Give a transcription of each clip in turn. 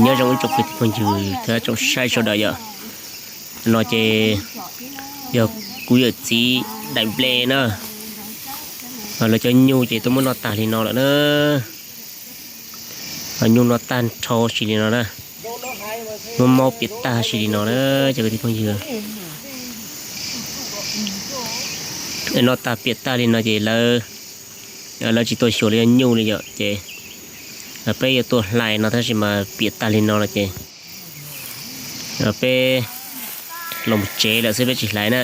Nyob zoo ib tsoom kwv tij phooj ywg thiab tsoom saib sawv daws yom. No ces yog kuv yawm txiv daim nplej na, lawv cov nyuj ces tuaj muab noj tag li no lawm na. Nyuj noj tag nrho si li no na, muab maub piam tag si li no na cov kwv tij phooj ywg. Noj tag piam tag li no ces lawv, lawv tsis tua xyuas li nyuj li yom, ces peb yuav tua hlais no tab sis mas piam tag li no los ces peb los mus tsev lawm xwb, peb tsis hlais na.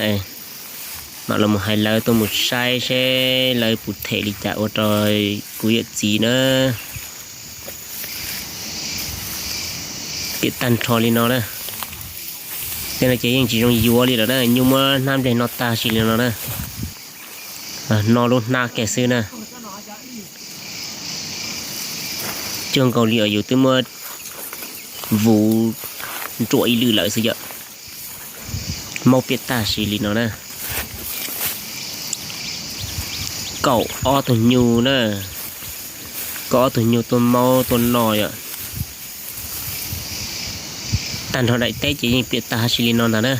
Mam los mus hais lawv tuaj mus saib seb lawv puas them li cas ua rau kuv yawm txiv na. Piam tag nrho li no na. Tej no ces yeej tsis zoo yuav li lawm na, nyuj muab hnab nplej noj tag si li no na. Noj lub hnab kiag xwb na. Cuag nkaus li yus twb muab vuv nruam ib lwm lawm xwb yom. Maub piam tag si li no na. Kaum ob tug nyuj na, kaum ob tug nyuj tuaj maub tuaj noj yom. Tag nrho daim teb ces yeej piam tag si li no ntag na.